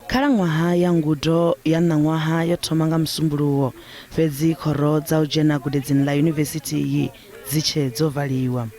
Khalaṅwaha ya ngudo ya ṋaṅwaha yo thoma nga Musumbuluwo, fhedzi khoro dza u dzhena gudedzini ḽa yunivesithi iyi dzi tshe dzo valiwa.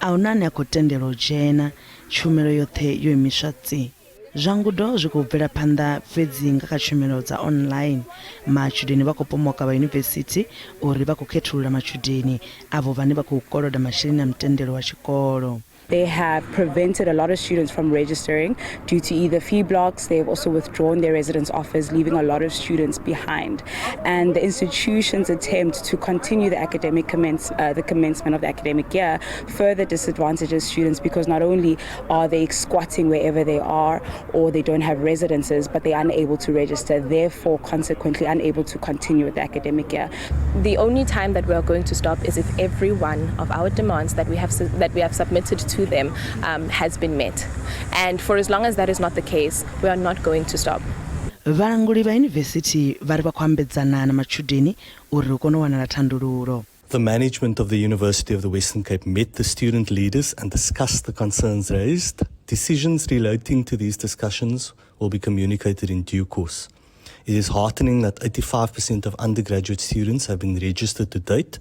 A hu na ane a khou tendelwa u dzhena, tshumelo yoṱhe yo imiswa tsi. Zwa ngudo zwi khou bvela phanḓa fhedzi nga kha tshumelo dza online. Matshudeni vha khou pomoka vha yunivesithi uri vha khou khethulula matshudeni avho vhane vha khou koloda masheleni a mutendelo wa tshikolo. They have prevented a lot of students from registering due to either fee blocks. They've also withdrawn their residence offers, leaving a lot of students behind. And the institution's attempt to continue the commencement of the academic year further disadvantages students, because not only are they squatting wherever they are or they don't have residences, but they're unable to register, therefore consequently unable to continue with the academic year. The only time that we are going to stop is if every one of our demands that we have submitted to them has been met. And for as long as that is not the case, we are not going to stop. Vhalanguli vha yunivesithi vha ri vha khou ambedzana na matshudeni uri hu kone u wanala thandululo. The management of the University of the Western Cape met the student leaders and discussed the concerns raised. Decisions relating to these discussions will be communicated in due course. It is heartening that 85% of undergraduate students have been registered to date.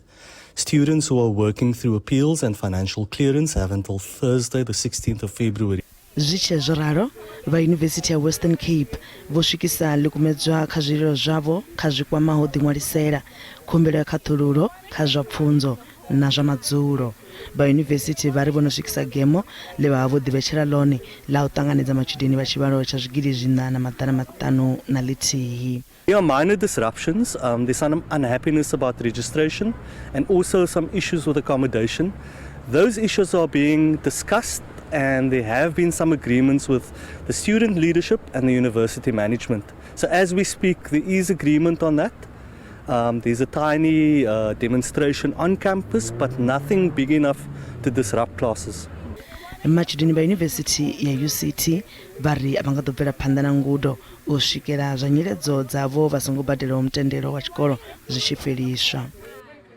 Students who are working through appeals and financial clearance have until Thursday, the 16th of February. Zwi tshe zwo ralo, vha Yunivesithi ya Western Cape vho swikisa ḽikumedzwa kha zwililo zwavho kha zwi kwamaho ḓiṅwalisela, khumbelo ya khaṱhululo kha zwa pfunzo na zwa madzulo. Vha yunivesithi vha ri vho no swikisa gemo ḽe vha vha vho ḓivhetshela ḽone ḽa u ṱanganedza matshudeni vha tshivhalo tsha 4501. There are minor disruptions. There's some unhappiness about registration and also some issues with accommodation. Those issues are being discussed, and there have been some agreements with the student leadership and the university management. So as we speak, there is agreement on that. There's a tiny demonstration on campus, but nothing big enough to disrupt classes. Matshudeni vha yunivesithi ya UCT vha ri a vha nga ḓo bvela phanḓa na ngudo u swikela zwa nyiledzo dzavho vha songo badelaho mutendelo wa tshikolo zwi tshi fheliswa.